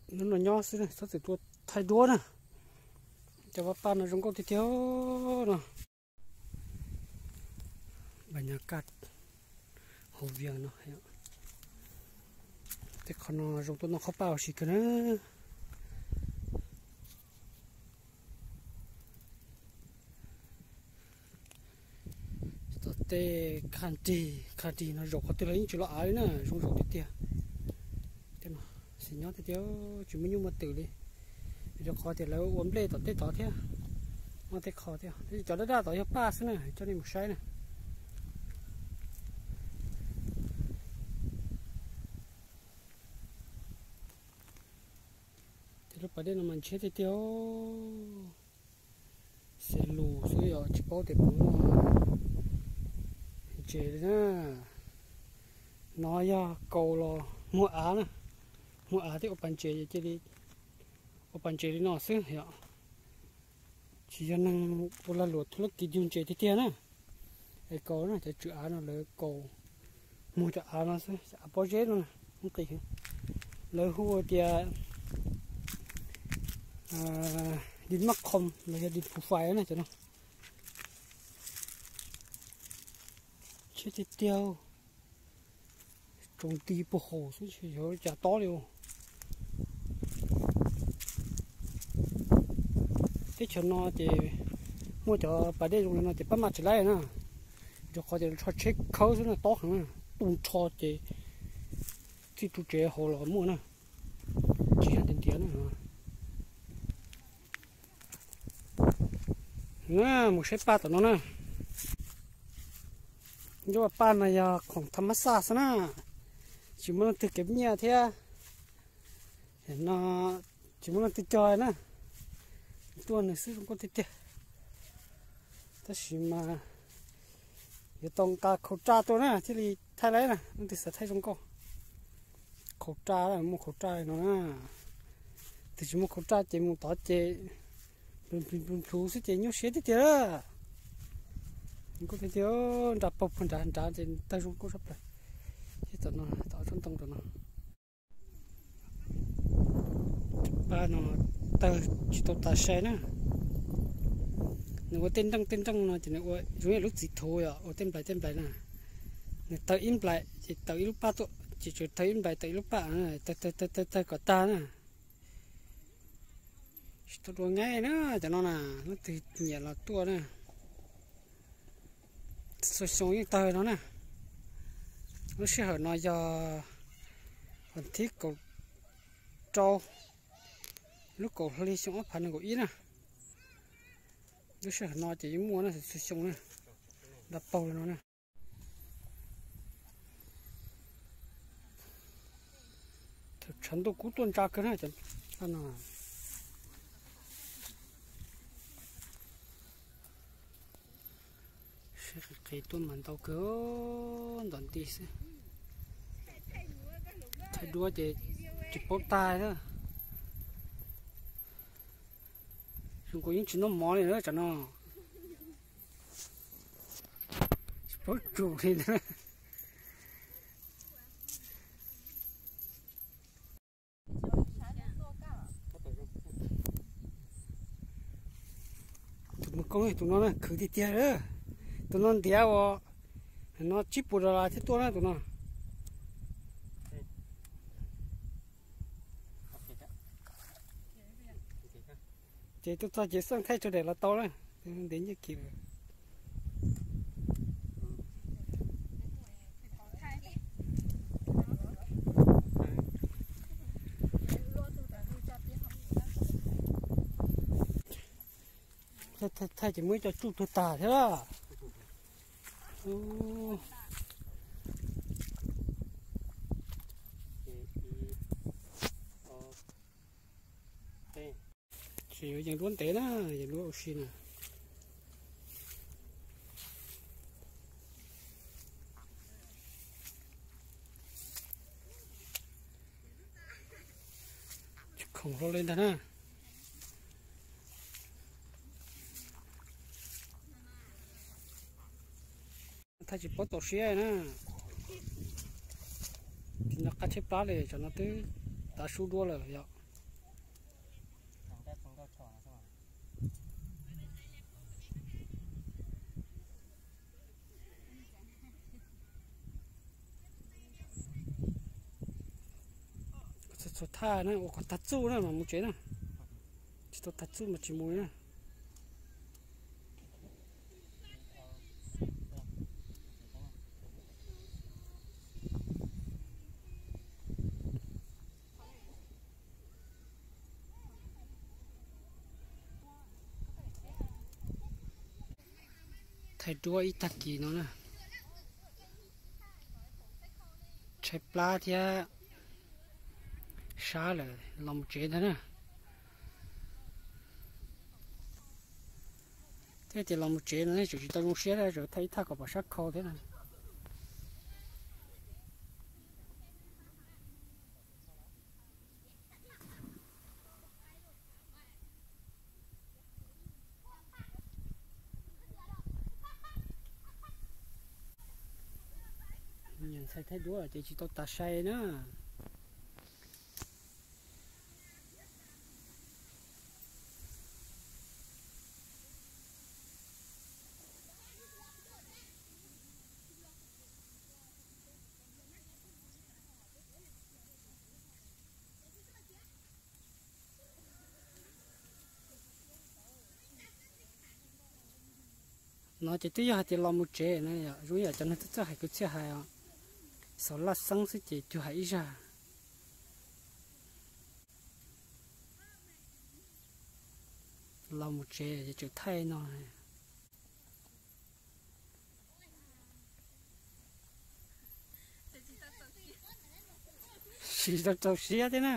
Hnub no nyob xwb txhob txwm tuaj thaij duab na. Cov vaj paj no zoo nkauj tiag tiag no. Npas nyas kaj hauv vias no. Tej qhov no zoo tuaj noj qhob paj ua si kawg na. Tom tej khaj dig, khaj dig no zaum qhov twg los yeej tsis los av li na, zoo zaum tiag tiag. Xis nyob tiag tiag, tsis muaj nyuj muaj twm li. Rau qhov tias lawv ua nplej tom tej tod thiab, muaj tej qho thiab. Cov daj daj tod yog paj xwb na, coj nej mus saib na. Ces lub pas dej no mas ntshiab tiag tiag. Xes lus xwb yog tsis paub tias puas muaj ntses li na. No yog kaus los muag av na, muag av thiab ua pas ntses cia li, ua pas ntses li no xwb yom. Tsis yog neeg ua lag luam thu lab kiv yug ntses tiag tiag na. Es kaus na, cov tswm av no lawv kaus muag cov av no xwb, av pob zeb no, lawv hu tias dis mab qhoo los yog dis phu fais na cov no. Ntshiab tiag tiag, tsaus nti puag hauv xwb tsis yog cas tob li. Teb chaws no ces muaj cov pas dej zoo li no ces pab maj tsis laib na, rau qhov tias tsho tsheb khawb xwb na, tob heev na, tu nrho ces txij ru tsev hauv los muaj na, tsis yog tiag tiag na. Mus saib paj tom no na. Ncuab paj no yog khoom tham mab xaj xwb na, tsis muaj leej twg kev nyiaj thiab. No tsis muaj leej twg cog na, tuaj nws xwb zoo nkauj tiag tiag. Tab sis mas yuav tau nqa khau raj tuaj na thiaj li thaij laib na, leej twg xav thaij zoo nkauj. Khau raj, muaj khau raj no na, tus tsis muaj khau raj ces mus tod ces plhus plhus xwb ces nyuaj siab tiag tiag. Zoo nkauj tiag tiag, nra paug puag nrad nrad ces tawg zoo nkauj sab plaws. Thiab tom no, tom tsob ntoo tom no. Paj no tawg tsis tau tas sai na. Nws ua tej nreej tej nreej no ces nws ua zoo li lub txiv thuv yom, ua tej nplais tej nplais na. Nws tawg ib nplais ces tawg ib lub paj tuaj, ces tseem tawg ib nplais tawg ib lub paj, tawg tawg tawg tawg kom tag na. Tsis tau dua nqaij na, cov no na, leej twg nyiam los tuaj na. Xyoo xyoo yeej tawg no na. Lub sij hawm no yog vas thib kaum rau lub kaum hli xyoo ob phav nees nkaum ib na. Lub sij hawm no ces yeej muaj na, xyoo xyoo na, nra paug li no na. Thaum tshav ntuj kub tuaj ntsa kawg na. Sib qis qis tuaj mas ntau kawg, ntov nti xwb. Thaij duab ces tsis paub tag thiab. Zoo nkaus yeej tsis noj mov li na tsam no. Tsis paub tsum li na. Tus mus koob tus no na khwv tiag tiag. Tus no ntiav uas no tsib puas dollar thiaj tuaj na tus no. Ces tuaj txog ces xeej thaij tso daim los tau na. Ntev nyiaj kiv lawm. Thaij ces muaj ib co tsuj tuag tag thiab. Ces yuav yees duab ntev na, yees duab ua si na. Khoom hlo li ntag na. Thaij tsis paub txaus siab na. Tim no qab tsheb plab li, tsam no twb tav su dua lawm yom. Txog thaj na, ua kom tag txuj na mas mus tsev na. Tsis tau tag txuj mas tsis mus na. Thaij duab ib tag kis no na. Tshaib plab thiab sab lawm los mus tsev ntag na. Thiab tias los mus tsev no nej tseem tsis tau zoo siab, tseem thaij ib thaj kom pom sab khau thiab na. Ntxhais thaij duab ces tsis tau tas sai na. No ces twb yog hais tias los mus tsev na, zoo yam cov neeg txawj txawj hais kwv txhiaj hais os, xaus laj xeeb xwb ces cuag hais ib zaj. Los mus tsev ces tseem thaij no. Tsis tau rau siab thiab na.